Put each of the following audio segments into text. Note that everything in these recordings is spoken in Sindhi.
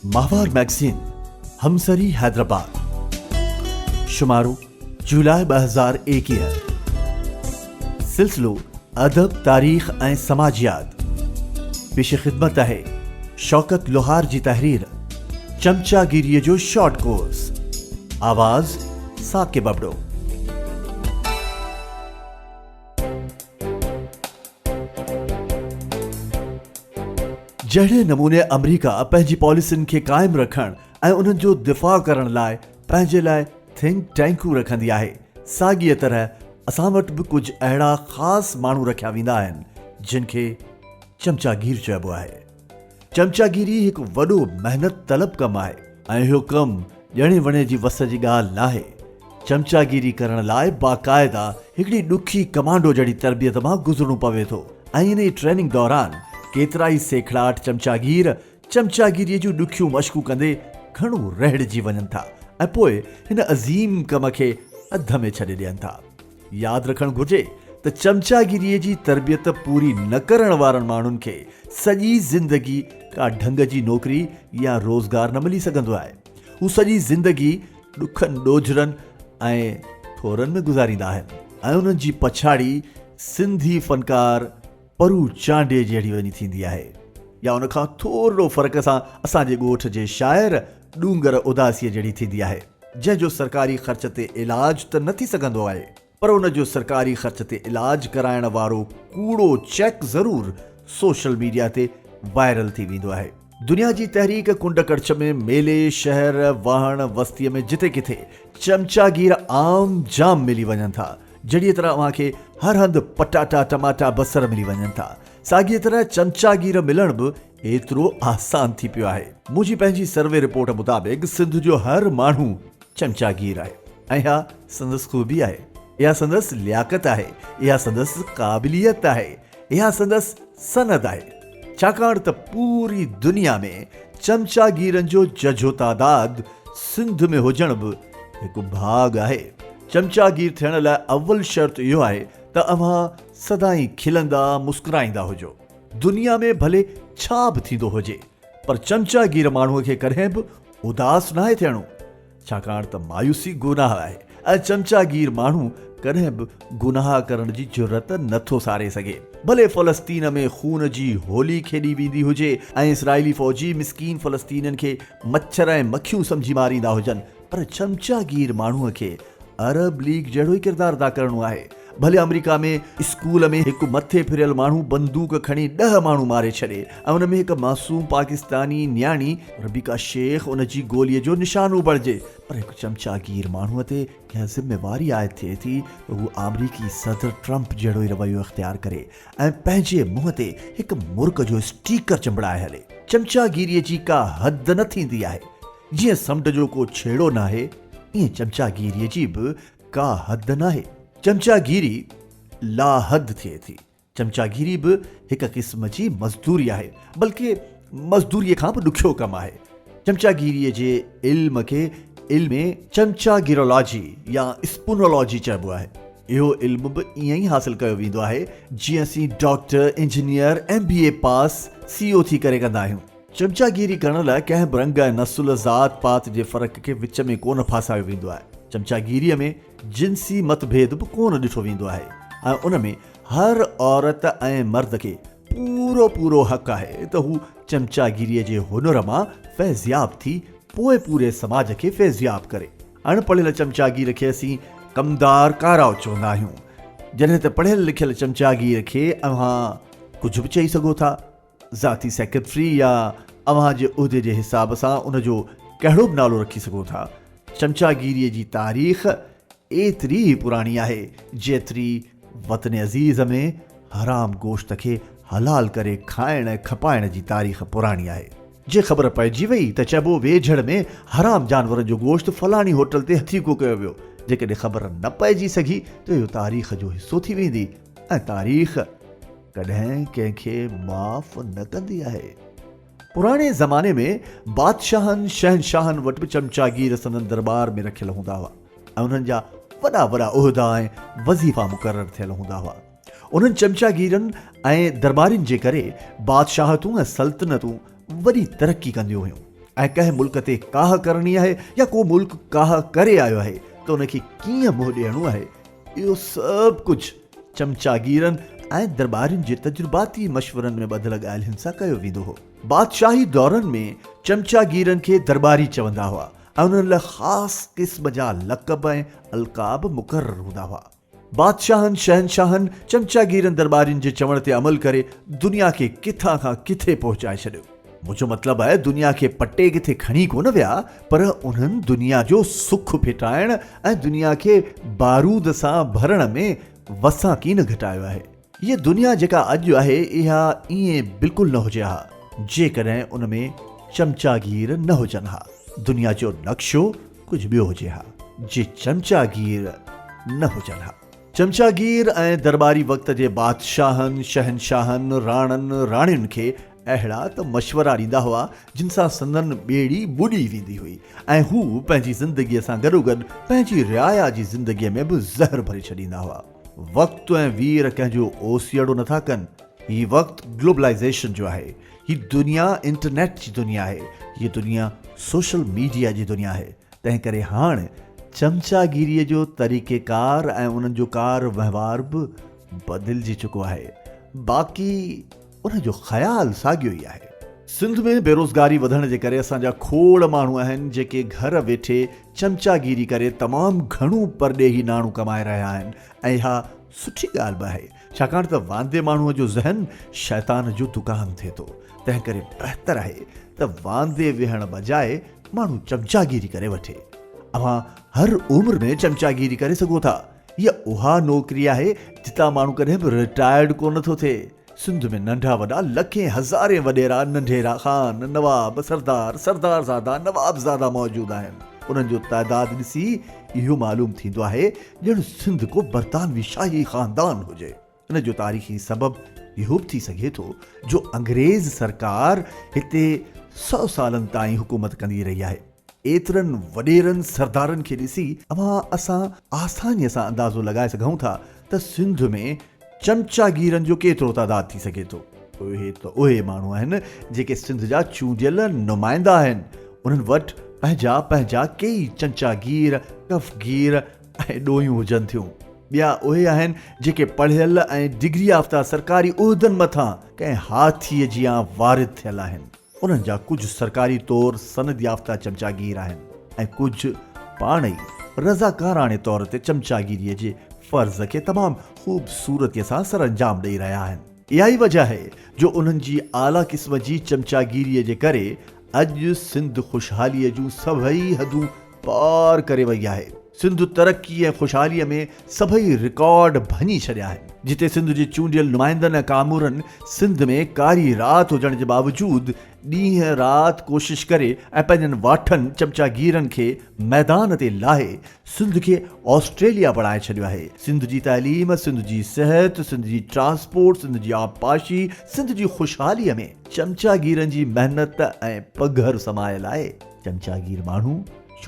ماهوار مئگزين همسري حيدرآباد شمارو جولاء 2021 سلسلو ادب تاريخ ۽ سماجيات پيش خدمت آهي شوڪت لوهار جي تحرير چمچاگيريء جو شارٽ ڪورس آواز ثاقب ابڙو. جهڙي نموني آمريڪا پنهنجي پاليسين کي قائم رکڻ ۽ انهن جو دفاع ڪرڻ لاء پنهنجي لاء ٿنڪ ٽينڪون رکندي آهي، ساڳيء طرح اسان وٽ به ڪجهه اهڙا خاص ماڻهو رکيا ويندا آهن، جن کي چمچاگير چئبو آهي. چمچاگيري هڪ وڏو محنت طلب ڪم آهي ۽ اهو ڪم ڄڻي وڻي جي وس جي ڳالهه ناهي. چمچاگيري ڪرڻ لاء باقاعده هڪڙي ڏکي ڪمانڊو جهڙي تربيت مان گذرڻو پوي ٿو ۽ انهي ٽريننگ دوران ڪيترائي سيکڙاٽ چمچاگير چمچاگيري جون ڏکيون مشقون ڪندي گهڻو رهڙجي وڃن ٿا ۽ پوء هن عظيم ڪم کي اڌ ۾ ڇڏي ڏين ٿا. ياد رکڻ گهرجي ته چمچاگيريء جي تربيت پوري نه ڪرڻ وارن ماڻهن کي سڄي زندگي ڪا ڍنگ جي نوڪري يا روزگار نه ملي سگهندو آهي. هو سڄي زندگي ڏکن ڏوجهرن ۽ ٿورن ۾ گذاريندا آهن ۽ انهن جي پڇاڙي سنڌي فنڪار پرو چانڊيي جهڙي وڃي ٿيندي آهي يا ان کان ٿورڙو فرق سان اسان جي ڳوٺ جي شاعر ڏونگر اداسيء جهڙي ٿيندي آهي، جنهن جو سرڪاري خرچ تي علاج ته نه ٿي سگهندو آهي، پر ان جو سرڪاري خرچ تي علاج ڪرائڻ وارو ڪوڙو چيڪ ضرور سوشل ميڊيا تي وائرل ٿي ويندو آهي. دنيا جي تحريڪ ڪنڊ ڪڙڇ ۾، ميلي، شهر، واهڻ، وستيء ۾ جتي ڪٿي چمچاگير عام جام ملي وڃن ٿا. جهڙيء طرح اوهان کي هر هنڌ پٽاٽا، ٽماٽا، بصر ملي وڃن ٿا، ساڳيء طرح چمچاگير ملڻ به ايترو آسان ٿي پيو آهي. منهنجي پنهنجي سروي رپورٽ مطابق سنڌ جو هر ماڻهو چمچاگير آهي ۽ اها سندس خوبي آهي، اها سندس لياقت آهي، اها سندس قابليت آهي، اها سندس سند آهي. ڇاڪاڻ ته پوري دنيا ۾ چمچاگيرن جو ججهو تعداد سنڌ ۾ هجڻ به هڪ ڀاڳ آهي. چمچاگير ٿيڻ لاء اول شرط اهو آهي ته اوهان سدائين کلندا مسڪرائيندا هجو. دنيا ۾ ڀلي ڇا به ٿيندو هجي پر چمچاگير ماڻهوء کي ڪڏهن به اداس ناهي ٿيڻو. ڇاڪاڻ ته مايوسي گناهه آهي ۽ چمچاگير ماڻهو ڪڏهن به گناهه ڪرڻ جي جرئت نه ٿو ساري سگهي. ڀلي فلسطين ۾ خون جي هولي کيڏي ويندي هجي ۽ اسرائيلي فوجي مسڪين فلسطينين کي مڇر ۽ مکيون سمجهي ماريندا هجن پر چمچاگير ماڻهوء کي عرب ليگ جهڙو ئي ڪردار ادا ڪرڻو آهي. ڀلي آمريڪا ۾ اسڪول ۾ هڪ مٿي ڦريل ماڻهو بندوق کڻي ڏهه ماڻهو ماري ڇڏي ۽ ان ۾ هڪ معصوم پاڪستاني نياڻي ربيڪا شيخ ان جي گولي جو نشانو بڻجي پر هڪ چمچاگير ماڻهو تي اها ذميواري عائد ٿئي ٿي ته هو آمريڪي صدر ٽرمپ جهڙو ئي رويو اختيار ڪري ۽ پنهنجي منهن تي هڪ مرڪ جو اسٽيڪر چنبڙائي هلي. چمچاگيري جي ڪا حد نه ٿيندي آهي. جيئن سمنڊ جو ڪو ڇيڙو ناهي ائين چمچاگيري جي به ڪا حد ناهي. چمچاگيري لاحد ٿئي ٿي. چمچاگيري به هڪ قسم جي مزدوري آهي، بلڪه مزدوريء کان به ڏکيو ڪم آهي. چمچاگيريء جي علم کي علم چمچاگيرولاجي يا اسپونولاجي چئبو آهي. اهو علم به ائين ئي حاصل ڪيو ويندو آهي، جيئن اسين doctor, engineer, M B A pass, C O ٿي ڪري ڪندا آهيون. چمچاگيري ڪرڻ لاء ڪنهن به رنگ ۽ نسل، ذات پات جي فرق کي وچ ۾ ڪونه ڦاسايو ويندو آهي. چمچاگيريء ۾ جنسي مت ڀيد به ڪونه ڏٺو ويندو آهي ۽ ان ۾ هر عورت ۽ مرد کي پورو پورو حق آهي ته هو چمچاگيريء جي هنر مان فيضياب ٿي پوء پوري سماج کي فيضياب ڪري. اڻ پڙهيل چمچاگير کي اسين ڪمدار ڪارائو چوندا آهيون، جڏهن ته پڙهيل لکيل چمچاگير کي اوهان ڪجهه به چئي سگهو ٿا. ذاتي سيڪريٽري يا اوهان جي عهدي جي حساب سان ان جو ڪهڙو به نالو رکي سگهو ٿا. چمچاگيريء جي تاريخ ايتري ئي پراڻي آهي، جيتري وطن عزيز ۾ حرام گوشت کي حلال ڪري کائڻ ۽ کپائڻ جي تاريخ پراڻي آهي. جي خبر پئجي وئي ته چئبو ويجهڙ ۾ حرام جانورن جو گوشت فلاڻي هوٽل تي هٿيڪو ڪيو ويو. جيڪڏهن خبر نه پئجي سگهي ته اهو تاريخ جو حصو ٿي ويندي ۽ تاريخ ڪڏهن ڪنهن کي معاف نه ڪندي آهي. پراڻي زماني ۾ بادشاهن، شهنشاهن وٽ به چمچاگير سندن درٻار ۾ رکيل هوندا هئا ۽ انهن جا وڏا وڏا عهدا ۽ وظيفا مقرر ٿيل هوندا هئا. انهن چمچاگيرن ۽ درٻارين جي ڪري بادشاهتون ۽ سلطنتون وڏي ترقي ڪنديون هيون. ۽ ڪنهن ملڪ تي ڪاهه ڪرڻي آهي يا ڪو ملڪ ڪاهه ڪري آيو آهي ته ان کي ڪيئن منهن ڏيڻو آهي، اهو سڀ ڪجهه چمچاگيرن ۽ درٻارين جي تجرباتي مشورن ۾ ٻڌل ڳالهين سان ڪيو ويندو هو. بادشاهي دورن ۾ چمچاگيرن کي درٻاري چوندا هئا ۽ انهن لاء خاص قسم جا لقب ۽ القاب مقرر هوندا هئا. بادشاهن، شهنشاهن، چمچاگيرن درٻارين جي چوڻ تي عمل ڪري دنيا کي ڪٿان کان ڪٿي پهچائي ڇڏيو. منهنجو مطلب آهي دنيا کي پٽي ڪٿي کڻي ڪونه ويا پر انهن دنيا جو سک ڦٽائڻ ۽ دنيا کي بارود سان ڀرڻ ۾ وسان ڪين گهٽايو آهي. هيء دنيا جيڪا اڄ آهي اها ائين بلڪل نه هجي ها جيڪڏهن ان ۾ چمچاگير نه هجن ها. دنيا جو نقشو ڪجهه ٻيو هجي ها جي چمچاگير نه هجن ها. چمچاگير ۽ درٻاري وقت جي بادشاهن، شهنشاهن، راڻن، راڻين کي اهڙا ته مشورا ڏيندا هئا جن سان سندن ٻيڙي ٻڏي ويندي هئي ۽ هو پنهنجي زندگيء سان گڏوگڏ پنهنجي رعايا جي زندگيء ۾ به زهر ڀري ڇڏيندا هئا. وقت ۽ وير ڪنهن جو اوسيئڙو نٿا ڪن. هي وقت گلوبلائيزيشن جو آهي. هي دنيا انٽرنيٽ جي دنيا آهي. هيء دنيا سوشل ميڊيا جي دنيا آهي. تنهن ڪري هاڻ چمچاگيريء جو طريقيڪار ۽ انهن جو ڪار وهنوار به بدلجي چڪو آهي. باقي ان جو خيال ساڳيو ئي آهي. سنڌ ۾ بيروزگاري وڌڻ جي ڪري اسان جا کوڙ ماڻهو آهن جيڪي گهر ويٺي چمچاگيري ڪري تمام گهڻو پرڏيهي ناڻو ڪمائي رهيا آهن ۽ اها سٺي ڳالهه به آهي ڇاڪاڻ ته واندي ماڻهوء جو ذهن شيطان جو دڪان ٿئي ٿو تنهن ڪري بهتر آهي ته واندي ويهڻ بجاء ماڻهو چمچاگيري ڪري وٺي. اوهان هر عمر ۾ چمچاگيري ڪري سگهو ٿا. هيء اها نوڪري آهي جتان ماڻهو ڪڏهن به رٽائرڊ ڪونه ٿو ٿئي. سنڌ ۾ ننڍا وڏا لکين هزارين وڏيرا، ننڍيرا، خان، نواب، سردار، سردارزادا، نوابزادا موجود آهن. انهن جو تعداد ڏسي اهو معلوم ٿيندو آهي ڄڻ سنڌ ڪو برطانوي شاهي خاندان هجي. ان جو تاريخي سبب اهو به ٿي سگهي ٿو جو انگريز سرڪار هتي سئو سالن تائين حڪومت ڪندي رهي آهي. ايترن وڏيرن سردارن کي ڏسي اوهان اسان آسانيء سان اندازو لڳائي سگهون ٿا ته سنڌ ۾ چمچاگيرن جو ڪيترو تعداد ٿي سگهي ٿو. اهي ته اهي ماڻهو آهن جيڪي سنڌ جا چونڊيل نمائندا آهن. انهن وٽ پنهنجا پنهنجا ڪيئي چمچاگير، ڪفگير ۽ ڏوهيون هجن ٿيون. ٻيا اهي آهن جيڪي پڙهيل ۽ ڊگري يافته سرڪاري عهدن مٿان ڪنهن هاٿيء جيان وارد ٿيل آهن. انهن جا ڪجهه سرڪاري طور سند يافته چمچاگير آهن ۽ ڪجهه پاڻ ئي رضاڪاراڻي طور تي چمچاگيريء جي فرض کي تمام خوبصورتيء سان سرانجام ڏئي رهيا آهن. اها ئي وجه آهي جو انهن جي اعليٰ قسم جي چمچاگيريء جي ڪري اڄ سنڌ خوشحاليء جون سڀئي حدون پار ڪري وئي آهي. سنڌ ترقي ۽ خوشحاليء ۾ سڀئي رڪارڊ ڀڃي ڇڏيا آهن. جتي سنڌ جي چونڊيل نمائندن ۽ ڪامورن سنڌ ۾ ڪاري رات هجڻ جي باوجود ڏينهن رات ڪوشش ڪري ۽ پنهنجن واٺن چمچاگيرن کي ميدان تي لاهي سنڌ کي آسٽريليا بڻائي ڇڏيو آهي. سنڌ جي تعليم، سنڌ جي صحت، سنڌ جي ٽرانسپورٽ، سنڌ جي آبپاشي، سنڌ جي خوشحاليء ۾ چمچاگيرن جي محنت ۽ پگهر سمايل آهي. چمچاگير ماڻهو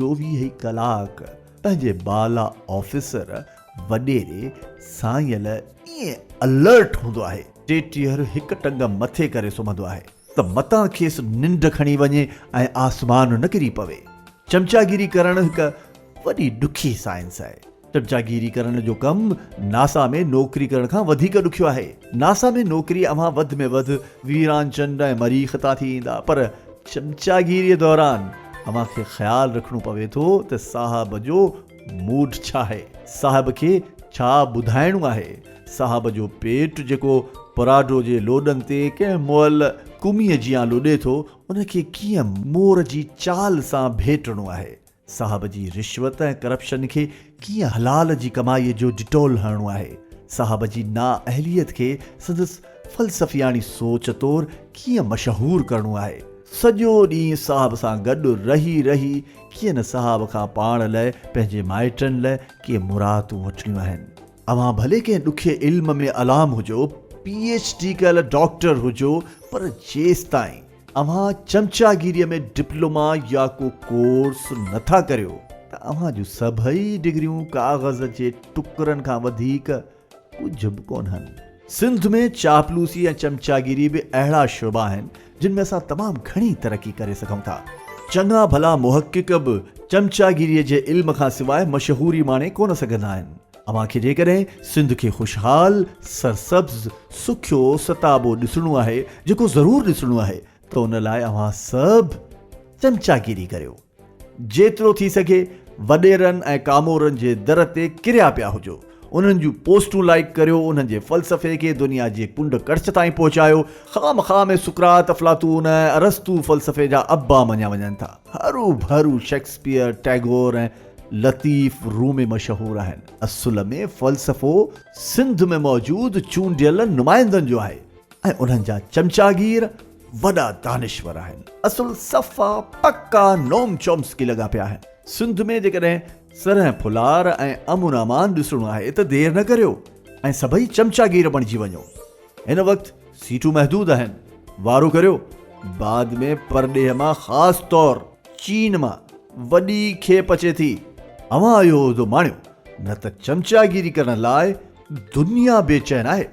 24 ئي ڪلاڪ پنهنجي بالا آفيسر وڏيري سائينء لاء ائين الرٽ هوندو آهي، ٽيٽيهر هڪ ٽنگ مٿي ڪري سمهندو آهي ته متان کيس ننڊ کڻي وڃي ۽ آسمان نه ڪري پوي. چمچاگيري ڪرڻ هڪ وڏي ڏکي سائنس آهي. چمچاگيري ڪرڻ جو ڪم ناسا ۾ نوڪري ڪرڻ کان وڌيڪ ڏکيو آهي. ناسا ۾ نوڪري اوهان وڌ ۾ وڌ ويران چنڊ ۽ مريخ تان ٿي ايندا پر چمچاگيريء دوران اوهان کي خيال رکڻو پوي ٿو ته صاحب جو موڊ ڇا آهي؟ صاحب کي ڇا ٻڌائڻو آهي؟ صاحب جو پيٽ جيڪو پراڊو جي لوڏن تي ڪنهن مئل ڪميء جيان لڏي ٿو ان کي ڪيئن مور جي چال سان ڀيٽڻو آهي؟ صاحب جي رشوت ۽ ڪرپشن کي ڪيئن حلال جي ڪمائيء جو ڊٽول هڻڻو آهي، صاحب جي نااهليت کي سندس فلسفياڻي سوچ طور ڪيئن مشهور ڪرڻو آهي، سڄو ڏينهن صاحب سان گڏ رهي رهي ڪيئن نه صاحب کان پاڻ لئه پنهنجي مائٽن لئه ڪي مراعتون وٺڻيون آهن. اوهان ڀلي ڪنهن ڏکي علم ۾ علام هجو، پي ايڇ ڊي ڪيل ڊاڪٽر هجو پر جيستائين اوهان چمچاگيريء ۾ ڊپلوما يا ڪو ڪورس نه ٿا ڪريو ته اوهان جون سڀئي ڊگريون ڪاغذ جي ٽڪرن کان وڌيڪ ڪجهه به ڪونهن. سنڌ ۾ چاپلوسي ۽ چمچاگيري به اهڙا شعبا آهن جن ۾ اسان تمام گهڻي ترقي ڪري سگهون ٿا. چڱا ڀلا محقق به چمچاگيريء جي علم کان سواء مشهوري ماڻي ڪونه سگهندا آهن. اوهان کي جيڪڏهن سنڌ کي خوشحال، سرسبز، سکيو ستابو ڏسڻو آهي، جيڪو ضرور ڏسڻو آهي، ته ان لاء اوهان سڀ چمچاگيري ڪريو. جيترو ٿي سگهي وڏيرن ۽ ڪامورن جي در تي ڪريا پيا هجو. انهن جون پوسٽون لائيڪ ڪريو، انهن جي فلسفي کي دنيا جي ڪنڊ ڪڙڇ تائين پهچايو. خوامخواه ۾ سقراط، افلاطون ۽ ارسطو فلسفي جا ابا مڃيا وڃن ٿا. هرو ڀرو شيڪسپيئر، ٽئگور ۽ لطيف رومي مشهور آهن. اصل ۾ فلسفو سنڌ ۾ موجود چونڊيل نمائندن جو آهي ۽ انهن جا چمچاگير وڏا دانشور آهن. اصل صفا پڪا نوم چومسڪي لڳا پيا آهن. سنڌ ۾ جيڪڏهن سرهه ڦلار ۽ امن امان ڏسڻو آهي ته دير نه ڪريو ۽ سڀئي چمچاگير بڻجي وڃو. هن وقت سيٽون محدود آهن، وارو ڪريو. بعد ۾ پرڏيهه مان خاص طور چين مان وڏي کيپ اچي ٿي. اوهان اهو عهدو ماڻيو نه ته چمچاگيري ڪرڻ لاء دنيا بي چين آهي.